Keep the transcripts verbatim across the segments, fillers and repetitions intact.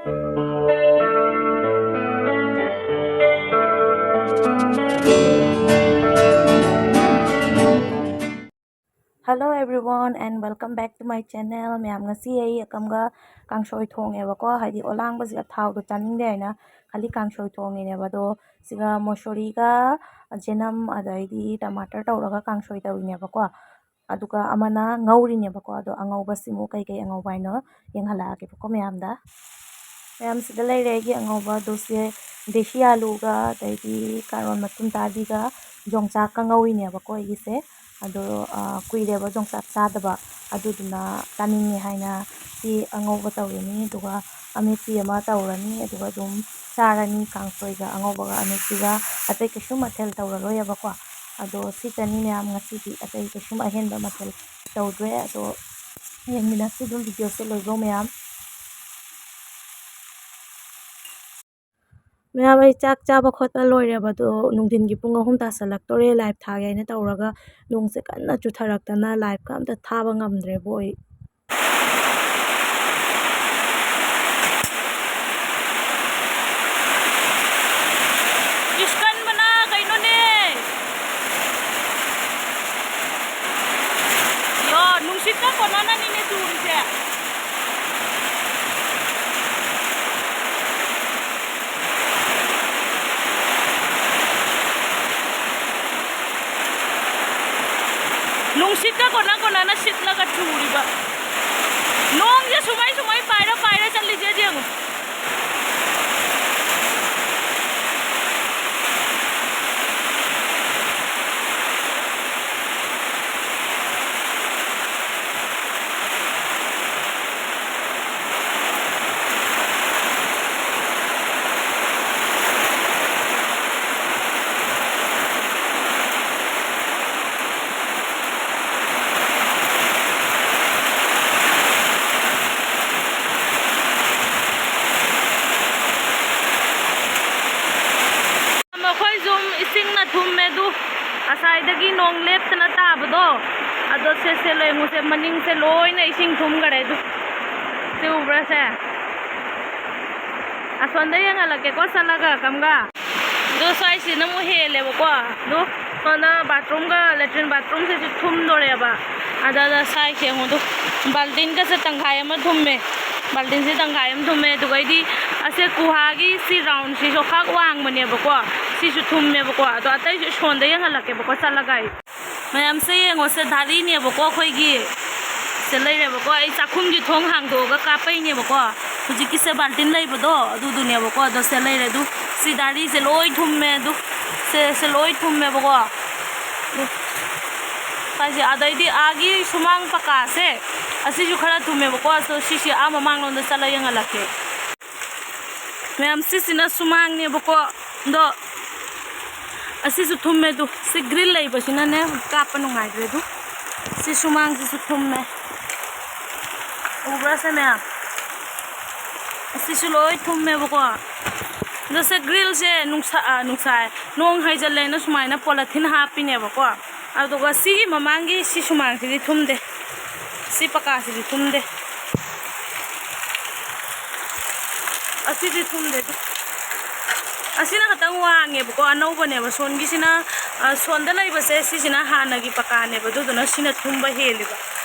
Hello everyone and welcome back to my channel. ꯃꯌꯥꯝ, ꯉꯁꯤ ꯑꯩ ꯑꯀꯝꯒ ꯀꯥꯡꯁꯣꯏ ꯊꯣꯡꯉꯦꯕꯀꯣ, ꯍꯥꯏꯗꯤ ꯑꯣꯂꯥꯡꯕꯁꯤꯒ ꯊꯥꯎꯗꯣ ꯆꯥꯅꯤꯡꯗꯦ ꯍꯥꯏꯅ ꯈꯜꯂꯤ ꯀꯥꯡꯁꯣꯏ ꯊꯣꯡꯉꯤꯅꯦꯕ꯫ ꯑꯗꯣ ꯁꯤꯒ ꯃꯣꯁꯣꯔꯤꯒ ꯆꯦꯅꯝ ꯑꯗꯩꯗꯤ ꯇꯃꯥꯇꯔ ꯇꯧꯔꯒ ꯀꯥꯡꯁꯣꯏ ꯇꯧꯔꯤꯅꯦꯕꯀꯣ꯫ ꯑꯗꯨꯒ ꯑꯃꯅ ꯉꯧꯔꯤꯅꯦꯕꯀꯣ꯫ ꯑꯗꯣ ꯑꯉꯧꯕꯁꯤꯃꯨꯛ ꯀꯩꯀꯩ ꯑꯉꯧꯕ ꯍꯥꯏꯅꯣ ꯌꯦꯡꯍꯜꯂꯛꯑꯒꯦꯕꯀꯣ ꯃꯌꯥꯝꯗ꯫ ꯃꯌꯥꯝꯁꯤꯗ ꯂꯩꯔꯦ ꯑꯩꯒꯤ ꯑꯉꯧꯕ ꯑꯗꯨꯁꯦ, ꯗꯦꯁꯤ ꯑꯂꯨꯒ ꯑꯗꯩꯗꯤ ꯀꯥꯔꯣꯟ ꯃꯇꯨꯝ ꯇꯥꯕꯤꯒ ꯌꯣꯡꯆꯥꯛꯀ ꯉꯧꯔꯤꯅꯦꯕꯀꯣ ꯑꯩꯒꯤꯁꯦ꯫ ꯑꯗꯣ, ꯑ, ꯀꯨꯏꯔꯦꯕ ꯌꯣꯡꯆꯥꯛ ꯆꯥꯗꯕ, ꯑꯗꯨꯗꯨꯅ ꯆꯥꯅꯤꯡꯉꯦ ꯍꯥꯏꯅ ꯁꯤ ꯑꯉꯧꯕ ꯇꯧꯔꯅꯤ, ꯑꯗꯨꯒ ꯑꯃꯦꯠꯄꯤ ꯑꯃ ꯇꯧꯔꯅꯤ, ꯑꯗꯨꯒ ꯑꯗꯨꯝ ꯆꯥꯔꯅꯤ꯫ ꯀꯥꯡꯁꯣꯏꯒ ꯑꯉꯧꯕꯒ ꯑꯃꯦꯠꯄꯤꯒ, ꯑꯇꯩ ꯀꯩꯁꯨ ꯃꯊꯦꯜ ꯇꯧꯔꯔꯣꯏꯕꯀꯣ꯫ ꯑꯗꯣ ꯁꯤꯇꯅꯤ ꯃꯌꯥꯝ ꯉꯁꯤꯗꯤ, ꯑꯇꯩ ꯀꯩꯁꯨꯝ ꯑꯍꯦꯟꯕ ꯃꯊꯦꯜ ꯇꯧꯗ꯭ꯔꯦ꯫ ꯑꯗꯣ ꯌꯦꯡꯃꯤꯟꯅꯁꯤ ꯑꯗꯨꯝ ꯚꯤꯗꯤꯑꯣꯁꯦ ꯂꯣꯏꯐꯧ ꯃꯌꯥꯝ꯫ ꯃꯌꯥꯝ, ꯑꯩ ꯆꯥꯛ ꯆꯥꯕ ꯈꯣꯠꯄ ꯂꯣꯏꯔꯦꯕ, ꯑꯗꯣ ꯅꯨꯡꯊꯤꯟꯒꯤ ꯄꯨꯡ ꯑꯍꯨꯝ ꯇꯥꯁꯜꯂꯛꯇꯣꯔꯦ꯫ ꯂꯥꯏꯚ ꯊꯥꯒꯦ ꯍꯥꯏꯅ ꯇꯧꯔꯒ ꯅꯣꯡꯁꯦ ꯀꯟꯅ ꯆꯨꯊꯔꯛꯇꯅ ꯂꯥꯏꯚꯀ ꯑꯝꯇ ꯊꯥꯕ ꯉꯝꯗ꯭ꯔꯦꯕꯣ ꯑꯩ꯫ ꯏꯁ, ꯀꯟꯕꯅ ꯀꯩꯅꯣꯅꯦ! ꯌꯣ, ꯅꯨꯡꯁꯤꯠꯀ ꯀꯣꯟꯅꯅꯅꯤꯅꯦ ꯆꯨꯔꯤꯁꯦ꯫ ꯅꯨꯡꯁꯤꯠꯀ ꯀꯣꯟꯅ ꯀꯣꯟꯅꯅ ꯁꯤꯠꯂꯒ ꯆꯨꯔꯤꯕ꯫ ꯅꯣꯡꯁꯦ ꯁꯨꯃꯥꯏ ꯁꯨꯃꯥꯏ ꯄꯥꯏꯔ ꯄꯥꯏꯔ ꯆꯠꯂꯤꯁꯦ ꯌꯦꯡꯉꯨ꯫ ꯃꯈꯣꯏ ꯁꯨꯝ ꯏꯁꯤꯡꯅ ꯊꯨꯝꯃꯦ ꯑꯗꯨ, ꯉꯁꯥꯏꯗꯒꯤ ꯅꯣꯡ ꯂꯦꯞꯇꯅ ꯇꯥꯕꯗꯣ, ꯑꯗꯣ ꯁꯦ, ꯁꯦ, ꯂꯣꯏ ꯌꯦꯡꯉꯨꯁꯦ, ꯃꯅꯤꯡꯁꯦ ꯂꯣꯏꯅ ꯏꯁꯤꯡ ꯊꯨꯝꯈꯔꯦ ꯑꯗꯨ꯫ ꯁꯦ ꯎꯕ꯭ꯔꯥ ꯁꯦ? ꯑꯁꯣꯝꯗ ꯌꯦꯡꯍꯜꯂꯛꯀꯦꯀꯣ, ꯆꯠꯂꯒ ꯀꯝꯒ꯫ ꯑꯗꯣ ꯁ꯭ꯋꯥꯏꯁꯤꯅ ꯑꯃꯨꯛ ꯍꯦꯜꯂꯦꯕꯀꯣ꯫ ꯑꯗꯣ ꯁꯣꯝꯗ bathroomꯒ latrine bathroomꯁꯤꯁꯨ ꯊꯨꯝꯗꯣꯔꯦꯕ꯫ ꯑꯗ, ꯑꯗ ꯁ꯭ꯋꯥꯏꯁꯦ ꯌꯦꯡꯉꯨ ꯑꯗꯨ꯫ ꯕꯥꯜꯇꯤꯟꯒꯁꯦ ꯇꯪꯈꯥꯏ ꯑꯃ ꯊꯨꯝꯃꯦ꯫ ꯕꯥꯜꯇꯤꯟꯁꯦ ꯇꯪꯈꯥꯏ ꯑꯃ ꯊꯨꯝꯃꯦ꯫ ꯑꯗꯨꯒꯩꯗꯤ ꯑꯁꯦ ꯀꯨꯍꯥꯒꯤ ꯁꯤ roundꯁꯤꯁꯨ ꯈꯛ ꯋꯥꯡꯕꯅꯦꯕꯀꯣ꯫ ꯁꯤꯁꯨ ꯊꯨꯝꯃꯦꯕꯀꯣ꯫ ꯑꯗꯣ ꯑꯇꯩꯁꯨ ꯁꯣꯟꯗ ꯌꯦꯡꯍꯜꯂꯛꯀꯦꯕꯀꯣ ꯆꯠꯂꯒ ꯑꯩ꯫ ꯃꯌꯥꯝꯁꯦ ꯌꯦꯡꯉꯣꯁꯦ, ꯗꯥꯔꯤꯅꯦꯕꯀꯣ ꯑꯩꯈꯣꯏꯒꯤ꯫ ꯁꯦ ꯂꯩꯔꯦꯕꯀꯣ꯫ ꯑꯩ ꯆꯥꯛꯈꯨꯝꯒꯤ ꯊꯣꯡ ꯍꯥꯡꯗꯣꯛꯑꯒ ꯀꯥꯞꯄꯩꯅꯦꯕꯀꯣ꯫ ꯍꯧꯖꯤꯛꯀꯤꯁꯦ ꯕꯥꯜꯇꯤꯟ ꯂꯩꯕꯗꯣ ꯑꯗꯨꯗꯨꯅꯦꯕꯀꯣ꯫ ꯑꯗꯣ ꯁꯦ ꯂꯩꯔꯦ ꯑꯗꯨ꯫ ꯁꯤ ꯗꯥꯔꯤꯁꯦ ꯂꯣꯏ ꯊꯨꯝꯃꯦ ꯑꯗꯨ꯫ ꯁꯦ, ꯁꯦ ꯂꯣꯏ ꯊꯨꯝꯃꯦꯕꯀꯣ꯫ ꯑꯗꯨ ꯁ꯭ꯋꯥꯏꯁꯦ꯫ ꯑꯗꯩꯗꯤ ꯑꯥꯒꯤ ꯁꯨꯃꯥꯡ ꯄꯀꯥꯁꯦ ꯑꯁꯤꯁꯨ ꯈꯔ ꯊꯨꯝꯃꯦꯕꯀꯣ꯫ ꯑꯗꯣ ꯁꯤꯁꯦ ꯑꯥ ꯃꯃꯥꯡꯂꯣꯝꯗ ꯆꯠꯂ ꯌꯦꯡꯍꯜꯂꯛꯀꯦ꯫ ꯃꯌꯥꯝ, ꯁꯤꯁꯤꯅ ꯁꯨꯃꯥꯡꯅꯦꯕꯀꯣ꯫ ꯑꯗꯣ ꯑꯁꯤꯁꯨ ꯊꯨꯝꯃꯦ ꯑꯗꯨ꯫ ꯁꯤ grill ꯂꯩꯕꯁꯤꯅꯅꯦ ꯀꯥꯞꯄ ꯅꯨꯡꯉꯥꯏꯇ꯭ꯔꯦ ꯑꯗꯨ꯫ ꯁꯤ ꯁꯨꯃꯥꯡꯁꯤꯁꯨ ꯊꯨꯝꯃꯦ꯫ ꯎꯕ꯭ꯔꯥ ꯁꯦ ꯃꯌꯥꯝ? ꯑꯁꯤꯁꯨ ꯂꯣꯏ ꯊꯨꯝꯃꯦꯕꯀꯣ꯫ ꯑꯗꯣ ꯁꯦ grillꯁꯦ ꯅꯨꯡꯁꯥ, ꯑ, ꯅꯨꯡꯁꯥ ꯍꯥꯏ, ꯅꯣꯡ ꯍꯩꯖꯜꯂꯦꯅ ꯁꯨꯃꯥꯏꯅ polythene ꯍꯥꯞꯄꯤꯅꯦꯕꯀꯣ꯫ ꯑꯗꯨꯒ ꯁꯤꯒꯤ ꯃꯃꯥꯡꯒꯤ ꯁꯤ ꯁꯨꯃꯥꯡꯁꯤꯗꯤ ꯊꯨꯝꯗꯦ꯫ ꯁꯤ ꯄꯀꯥꯁꯤꯗꯤ ꯊꯨꯝꯗꯦ꯫ ꯑꯁꯤꯗꯤ ꯊꯨꯝꯗꯦ꯫ ꯑꯁꯤꯅ ꯈꯇꯪ ꯋꯥꯡꯉꯦꯕꯀꯣ, ꯑꯅꯧꯕꯅꯦꯕ꯫ ꯁꯣꯟꯒꯤꯁꯤꯅ, ꯑ, ꯁꯣꯟꯗ ꯂꯩꯕꯁꯦ ꯁꯤꯁꯤꯅ ꯍꯥꯟꯅꯒꯤ ꯄꯀꯥꯅꯦꯕ, ꯑꯗꯨꯗꯨꯅ ꯁꯤꯅ ꯊꯨꯝꯕ ꯍꯦꯜꯂꯤꯕ꯫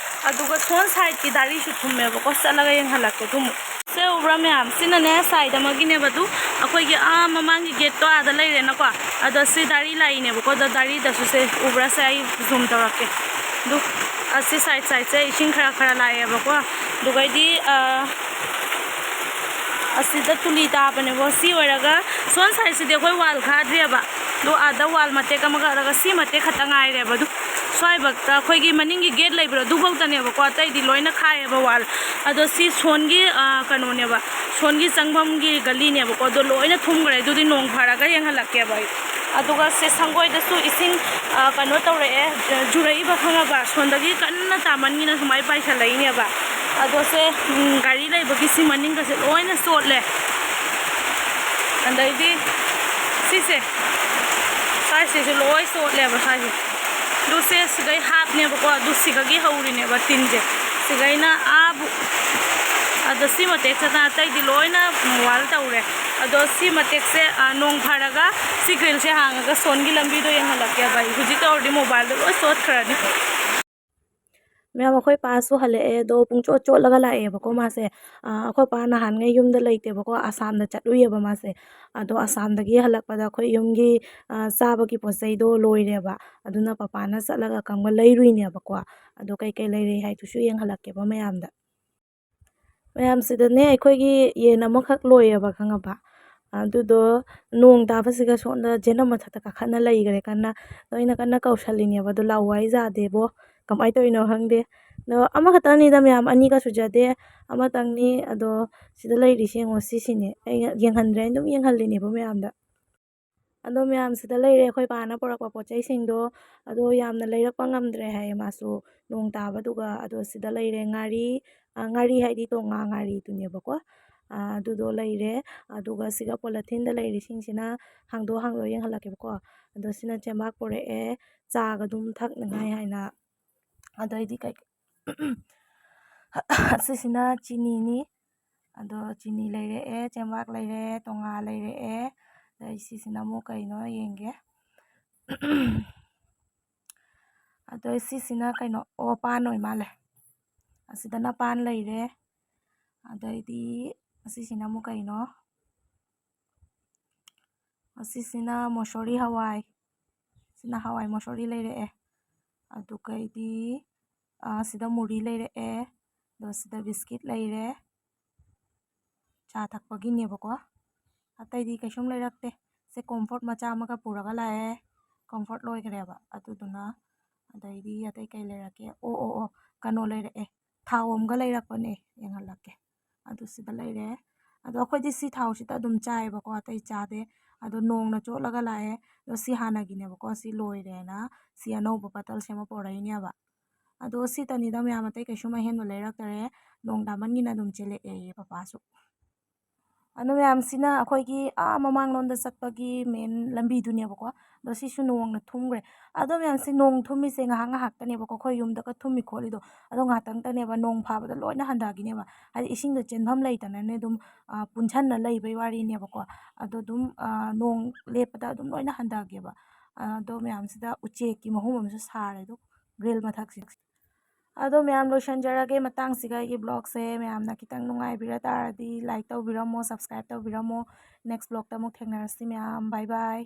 ꯑꯗꯨꯒ ꯁꯣꯟ sideꯀꯤ ꯗꯥꯔꯤꯁꯨ ꯊꯨꯝꯃꯦꯕꯀꯣ, ꯆꯠꯂꯒ ꯌꯦꯡꯍꯜꯂꯛꯀꯦ ꯑꯗꯨꯃꯨꯛ꯫ ꯁꯦ ꯎꯕ꯭ꯔꯥ ꯃꯌꯥꯝ? ꯁꯤꯅꯅꯦ side ꯑꯃꯒꯤꯅꯦꯕ ꯑꯗꯨ, ꯑꯩꯈꯣꯏꯒꯤ ꯑꯥ ꯃꯃꯥꯡꯒꯤ gateꯇꯣ ꯑꯥꯗ ꯂꯩꯔꯦꯅꯀꯣ꯫ ꯑꯗꯣ ꯁꯤ ꯗꯥꯔꯤ ꯂꯥꯛꯏꯅꯦꯕꯀꯣ꯫ ꯑꯗꯣ ꯗꯥꯔꯤꯗꯁꯨ ꯁꯦ ꯎꯕ꯭ꯔꯥ ꯁꯦ? ꯑꯩ zoom ꯇꯧꯔꯛꯀꯦ꯫ ꯑꯗꯨ ꯑꯁꯤ side sideꯁꯦ ꯏꯁꯤꯡ ꯈꯔ ꯈꯔ ꯂꯥꯛꯑꯦꯕꯀꯣ꯫ ꯑꯗꯨꯒꯩꯗꯤ, ꯑ, ꯑꯁꯤꯗ ꯇꯨꯂꯤ ꯇꯥꯕꯅꯦꯕꯀꯣ꯫ ꯁꯤ ꯑꯣꯏꯔꯒ ꯁꯣꯝ sideꯁꯤꯗꯤ ꯑꯩꯈꯣꯏ wall ꯈꯥꯗ꯭ꯔꯤꯑꯕ꯫ ꯑꯗꯣ ꯑꯥꯗ wall ꯃꯇꯦꯛ ꯑꯃ ꯀꯛꯂꯒ ꯁꯤ ꯃꯇꯦꯛ ꯈꯛꯇ ꯉꯥꯏꯔꯦꯕ꯫ ꯑꯗꯨ ꯁ꯭ꯋꯥꯏꯐꯥꯎꯇ ꯑꯩꯈꯣꯏꯒꯤ ꯃꯅꯤꯡꯒꯤ gate ꯂꯩꯕꯗꯣ ꯑꯗꯨꯐꯥꯎꯇꯅꯦꯕꯀꯣ, ꯑꯇꯩꯗꯤ ꯂꯣꯏꯅ ꯈꯥꯏꯌꯦꯕ wall꯫ ꯑꯗꯣ ꯁꯤ ꯁꯣꯟꯒꯤ, ꯑ, ꯀꯩꯅꯣꯅꯦꯕ, ꯁꯣꯟꯒꯤ ꯆꯪꯐꯝꯒꯤ ꯒꯂꯤꯅꯦꯕꯀꯣ꯫ ꯑꯗꯣ ꯂꯣꯏꯅ ꯊꯨꯝꯈ꯭ꯔꯦ꯫ ꯑꯗꯨꯗꯤ ꯅꯣꯡ ꯐꯔꯒ ꯌꯦꯡꯍꯜꯂꯛꯀꯦꯕ ꯑꯩ꯫ ꯑꯗꯨꯒ ꯁꯦ ꯁꯪꯒꯣꯏꯗꯁꯨ ꯏꯁꯤꯡ, ꯑ, ꯀꯩꯅꯣ ꯇꯧꯔꯛꯑꯦ, ꯖꯨꯔꯛꯏꯕ ꯈꯪꯉꯕ? ꯁꯣꯟꯗꯒꯤ ꯀꯟꯅ ꯇꯥꯃꯟꯒꯤꯅ ꯁꯨꯃꯥꯏꯅ ꯄꯥꯏꯁꯜꯂꯛꯏꯅꯦꯕ꯫ ꯑꯗꯣ ꯁꯦ, ꯎꯝ, ꯒꯥꯔꯤ ꯂꯩꯕꯒꯤ ꯁꯤ ꯃꯅꯤꯡꯒꯁꯦ ꯂꯣꯏꯅ ꯆꯣꯠꯂꯦ꯫ ꯑꯗꯩꯗꯤ ꯁꯤꯁꯦ, ꯁ꯭ꯋꯥꯏꯁꯤꯁꯨ ꯂꯣꯏ ꯆꯣꯠꯂꯦꯕ ꯁ꯭ꯋꯥꯏꯁꯦ꯫ ꯑꯗꯨ ꯁꯦ ꯁꯤꯒꯩ halfꯅꯦꯕꯀꯣ, ꯑꯗꯨ ꯁꯤꯒꯒꯤ ꯍꯧꯔꯤꯅꯦꯕ ꯇꯤꯟꯁꯦ꯫ ꯁꯤꯒꯩꯅ ꯑꯥꯕꯨ-, ꯑꯗꯣ ꯁꯤ ꯃꯇꯦꯛ ꯈꯛꯇ, ꯑꯇꯩꯗꯤ ꯂꯣꯏꯅ, ꯎꯝ, ꯋꯥꯜ ꯇꯧꯔꯦ꯫ ꯑꯗꯣ ꯁꯤ ꯃꯇꯦꯛꯁꯦ, ꯑ, ꯅꯣꯡ ꯐꯔꯒ ꯁꯤ ꯒ꯭ꯔꯤꯜꯁꯦ ꯍꯥꯡꯉꯒ ꯁꯣꯟꯒꯤ ꯂꯝꯕꯤꯗꯣ ꯌꯦꯡꯍꯜꯂꯛꯀꯦꯕ ꯑꯩ꯫ ꯍꯧꯖꯤꯛ ꯇꯧꯔꯗꯤ ꯃꯣꯕꯥꯏꯜꯗꯣ ꯂꯣꯏ ꯆꯣꯠꯈ꯭ꯔꯅꯤ꯫ ꯃꯌꯥꯝ, ꯑꯩꯈꯣꯏ ꯄꯥꯁꯨ ꯍꯜꯂꯛꯑꯦ, ꯑꯗꯣ ꯄꯨꯡꯆꯣꯠ ꯆꯣꯠꯂꯒ ꯂꯥꯛꯑꯦꯕꯀꯣ ꯃꯥꯁꯦ꯫ ꯑ, ꯑꯩꯈꯣꯏ ꯄꯥ ꯅꯍꯥꯟꯉꯩ ꯌꯨꯝꯗ ꯂꯩꯇꯦꯕꯀꯣ, ꯑꯁꯥꯝꯗ ꯆꯠꯂꯨꯏꯌꯦꯕ ꯃꯥꯁꯦ꯫ ꯑꯗꯣ ꯑꯁꯥꯝꯗꯒꯤ ꯍꯜꯂꯛꯄꯗ ꯑꯩꯈꯣꯏ ꯌꯨꯝꯒꯤ, ꯑ, ꯆꯥꯕꯒꯤ ꯄꯣꯠ ꯆꯩꯗꯣ ꯂꯣꯏꯔꯦꯕ꯫ ꯑꯗꯨꯅ ꯄꯄꯥꯅ ꯆꯠꯂꯒ ꯀꯪꯕ ꯂꯩꯔꯨꯏꯅꯦꯕꯀꯣ꯫ ꯑꯗꯣ ꯀꯩꯀꯩ ꯂꯩꯔꯦ ꯍꯥꯏꯗꯨꯁꯨ ꯌꯦꯡꯍꯜꯂꯛꯀꯦꯕ ꯃꯌꯥꯝꯗ꯫ ꯃꯌꯥꯝꯁꯤꯗꯅꯦ, ꯑꯩꯈꯣꯏꯒꯤ ꯌꯦꯟ ꯑꯃꯈꯛ ꯂꯣꯏꯌꯦꯕ, ꯈꯪꯉꯕ? ꯑꯗꯨꯗꯣ ꯅꯣꯡ ꯇꯥꯕꯁꯤꯒ ꯁꯣꯝꯗ ꯖꯦꯅꯝ ꯃꯊꯛꯇ ꯀꯥꯈꯠꯅ ꯂꯩꯈ꯭ꯔꯦ ꯀꯟꯅ꯫ ꯑꯗꯣ ꯑꯩꯅ ꯀꯟꯅ ꯀꯧꯁꯜꯂꯤꯅꯦꯕ, ꯑꯗꯣ ꯂꯥꯛꯑꯣ ꯍꯥꯏ ꯌꯥꯗꯦꯕꯣ꯫ ꯀꯃꯥꯏꯅ ꯇꯧꯔꯤꯅꯣ ꯈꯪꯗꯦ꯫ ꯑꯗꯣ ꯑꯃꯈꯛꯇꯪꯅꯤꯗ ꯃꯌꯥꯝ, ꯑꯅꯤꯒ ꯁꯨꯖꯗꯦ꯫ ꯑꯃꯇꯪꯅꯤ꯫ ꯑꯗꯣ ꯁꯤꯗ ꯂꯩꯔꯤꯁꯤ ꯌꯦꯡꯉꯣ, ꯁꯤꯁꯤꯅꯦ꯫ ꯑꯩꯅ ꯌꯦꯡꯍꯟꯗ꯭ꯔꯦ, ꯑꯗꯨꯝ ꯌꯦꯡꯍꯜꯂꯤꯅꯦꯕ ꯃꯌꯥꯝꯗ꯫ ꯑꯗꯣ ꯃꯌꯥꯝꯁꯤꯗ ꯂꯩꯔꯦ꯫ ꯑꯩꯈꯣꯏ ꯄꯥꯅ ꯄꯨꯔꯛꯄ ꯄꯣꯠ ꯆꯩꯁꯤꯡꯗꯣ, ꯑꯗꯣ ꯌꯥꯝꯅ ꯂꯩꯔꯛꯄ ꯉꯝꯗ꯭ꯔꯦ ꯍꯥꯏꯌꯦ ꯃꯥꯁꯨ, ꯅꯣꯡ ꯇꯥꯕꯗꯨꯒ꯫ ꯑꯗꯣ ꯁꯤꯗ ꯂꯩꯔꯦ ꯉꯥꯔꯤ, ꯑ, ꯉꯥꯔꯤ ꯍꯥꯏꯗꯤ ꯇꯣꯉꯥ ꯉꯥꯔꯤꯗꯨꯅꯦꯕꯀꯣ꯫ ꯑ, ꯑꯗꯨꯗꯣ ꯂꯩꯔꯦ꯫ ꯑꯗꯨꯒ ꯁꯤꯒ ꯄꯣꯂꯤꯊꯤꯟꯗ ꯂꯩꯔꯤꯁꯤꯡꯁꯤꯅ ꯍꯥꯡꯗꯣꯛ ꯍꯥꯡꯗꯣꯛ ꯌꯦꯡꯍꯜꯂꯛꯀꯦꯕꯀꯣ꯫ ꯑꯗꯣ ꯁꯤꯅ ꯆꯦꯡꯕꯥꯛ ꯄꯨꯔꯛꯑꯦ, ꯆꯥꯒ ꯑꯗꯨꯝ ꯊꯛꯅꯉꯥꯏ ꯍꯥꯏꯅ꯫ ꯑꯗꯩꯗꯤ ꯀꯩ-, ꯁꯤꯁꯤꯅ ꯆꯤꯅꯤꯅꯤ꯫ ꯑꯗꯣ ꯆꯤꯅꯤ ꯂꯩꯔꯛꯑꯦ, ꯆꯦꯡꯕꯥꯛ ꯂꯩꯔꯦ, ꯇꯣꯉꯥ ꯂꯩꯔꯛꯑꯦ꯫ ꯑꯗꯩ ꯁꯤꯁꯤꯅ ꯑꯃꯨꯛ ꯀꯩꯅꯣ ꯌꯦꯡꯒꯦ꯫ ꯑꯗꯣ ꯁꯤꯁꯤꯅ ꯀꯩꯅꯣ, ꯑꯣ, ꯄꯥꯟ ꯑꯣꯏ ꯃꯥꯜꯂꯦ꯫ ꯑꯁꯤꯗꯅ ꯄꯥꯟ ꯂꯩꯔꯦ꯫ ꯑꯗꯩꯗꯤ ꯑꯁꯤꯁꯤꯅ ꯑꯃꯨꯛ ꯀꯩꯅꯣ? ꯑꯁꯤꯁꯤꯅ ꯃꯣꯁꯣꯔꯤ ꯍꯋꯥꯏ꯫ ꯁꯤꯅ ꯍꯋꯥꯏ ꯃꯣꯁꯣꯔꯤ ꯂꯩꯔꯛꯑꯦ꯫ ꯑꯗꯨꯒꯩꯗꯤ, ꯑ, ꯁꯤꯗ ꯃꯨꯔꯤ ꯂꯩꯔꯛꯑꯦ꯫ ꯑꯗꯣ ꯁꯤꯗ ꯕꯤꯁꯀꯤꯠ ꯂꯩꯔꯦ꯫ ꯆꯥ ꯊꯛꯄꯒꯤꯅꯦꯕꯀꯣ꯫ ꯑꯇꯩꯗꯤ ꯀꯩꯁꯨꯝ ꯂꯩꯔꯛꯇꯦ꯫ ꯁꯦ ꯀꯣꯝꯐꯣꯔꯠ ꯃꯆꯥ ꯑꯃꯒ ꯄꯨꯔꯒ ꯂꯥꯛꯑꯦ꯫ ꯀꯣꯝꯐꯣꯔꯠ ꯂꯣꯏꯈ꯭ꯔꯦꯕ꯫ ꯑꯗꯨꯗꯨꯅ ꯑꯗꯩꯗꯤ ꯑꯇꯩ ꯀꯩ ꯂꯩꯔꯛꯀꯦ? ꯑꯣ, ꯑꯣ, ꯑꯣ, ꯀꯩꯅꯣ ꯂꯩꯔꯛꯑꯦ꯫ ꯊꯥꯎ ꯑꯃꯒ ꯂꯩꯔꯛꯄꯅꯦ, ꯌꯦꯡꯍꯜꯂꯛꯀꯦ꯫ ꯑꯗꯨ ꯁꯤꯗ ꯂꯩꯔꯦ꯫ ꯑꯗꯣ ꯑꯩꯈꯣꯏꯗꯤ ꯁꯤ ꯊꯥꯎꯁꯤꯗ ꯑꯗꯨꯝ ꯆꯥꯏꯌꯦꯕꯀꯣ, ꯑꯇꯩ ꯆꯥꯗꯦ꯫ ꯑꯗꯣ ꯅꯣꯡꯅ ꯆꯣꯠꯂꯒ ꯂꯥꯛꯑꯦ꯫ ꯑꯗꯣ ꯁꯤ ꯍꯥꯟꯅꯒꯤꯅꯦꯕꯀꯣ, ꯁꯤ ꯂꯣꯏꯔꯦꯅ ꯁꯤ ꯑꯅꯧꯕ ꯕꯇꯜ ꯁꯦꯝꯃ ꯄꯣꯔꯛꯏꯅꯦꯕ꯫ ꯑꯗꯣ ꯁꯤꯇꯅꯤꯗ ꯃꯌꯥꯝ, ꯑꯇꯩ ꯀꯩꯁꯨꯝ ꯑꯍꯦꯟꯕ ꯂꯩꯔꯛꯇꯔꯦ꯫ ꯅꯣꯡ ꯇꯥꯃꯟꯒꯤꯅ ꯑꯗꯨꯝ ꯆꯦꯜꯂꯛꯑꯦꯌꯦ ꯄꯄꯥꯁꯨ꯫ ꯑꯗꯣ ꯃꯌꯥꯝꯁꯤꯅ ꯑꯩꯈꯣꯏꯒꯤ ꯑꯥ ꯃꯃꯥꯡꯂꯣꯝꯗ ꯆꯠꯄꯒꯤ ꯃꯦꯟ ꯂꯝꯕꯤꯗꯨꯅꯦꯕꯀꯣ꯫ ꯑꯗꯣ ꯁꯤꯁꯨ ꯅꯣꯡꯅ ꯊꯨꯝꯈ꯭ꯔꯦ꯫ ꯑꯗꯣ ꯃꯌꯥꯝꯁꯤ ꯅꯣꯡ ꯊꯨꯝꯃꯤꯁꯦ ꯉꯥꯏꯍꯥꯛ ꯉꯥꯏꯍꯥꯛꯇꯅꯦꯕꯀꯣ ꯑꯩꯈꯣꯏ ꯌꯨꯝꯗꯒ ꯊꯨꯝꯃꯤ ꯈꯣꯠꯂꯤꯗꯣ꯫ ꯑꯗꯣ ꯉꯥꯏꯍꯥꯛꯇꯪꯗꯅꯦꯕ, ꯅꯣꯡ ꯐꯥꯕꯗ ꯂꯣꯏꯅ ꯍꯟꯊꯈꯤꯅꯦꯕ꯫ ꯍꯥꯏꯗꯤ ꯏꯁꯤꯡꯗꯣ ꯆꯦꯟꯐꯝ ꯂꯩꯇꯅꯅꯦ ꯑꯗꯨꯝ ꯄꯨꯟꯁꯟꯅ ꯂꯩꯕꯩ ꯋꯥꯔꯤꯅꯦꯕꯀꯣ꯫ ꯑꯗꯣ ꯑꯗꯨꯝ ꯅꯣꯡ ꯂꯦꯞꯄꯗ ꯑꯗꯨꯝ ꯂꯣꯏꯅ ꯍꯟꯊꯈꯤꯕ꯫ ꯑꯗꯣ ꯃꯌꯥꯝꯁꯤꯗ ꯎꯆꯦꯛꯀꯤ ꯃꯍꯨꯝ ꯑꯃꯁꯨ ꯁꯥꯔꯦ ꯑꯗꯣ ꯒ꯭ꯔꯤꯜ ꯃꯊꯛꯁꯤꯗ꯫ ꯑꯗꯣ ꯃꯌꯥꯝ, ꯂꯣꯏꯁꯤꯟꯖꯔꯒꯦ ꯃꯇꯥꯡꯁꯤꯒ ꯑꯩꯒꯤ ꯕ꯭ꯂꯣꯛꯁꯦ꯫ ꯃꯌꯥꯝꯅ ꯈꯤꯇꯪ ꯅꯨꯡꯉꯥꯏꯕꯤꯔ ꯇꯥꯔꯗꯤ ꯂꯥꯏꯛ ꯇꯧꯕꯤꯔꯝꯃꯣ, ꯁꯕꯁꯀ꯭ꯔꯥꯏꯕ ꯇꯧꯕꯤꯔꯝꯃꯣ꯫ ꯅꯦꯛꯁ ꯕ꯭ꯂꯣꯛꯇ ꯑꯃꯨꯛ ꯊꯦꯡꯅꯔꯁꯤ ꯃꯌꯥꯝ꯫ ꯕꯥꯏ ꯕꯥꯏ꯫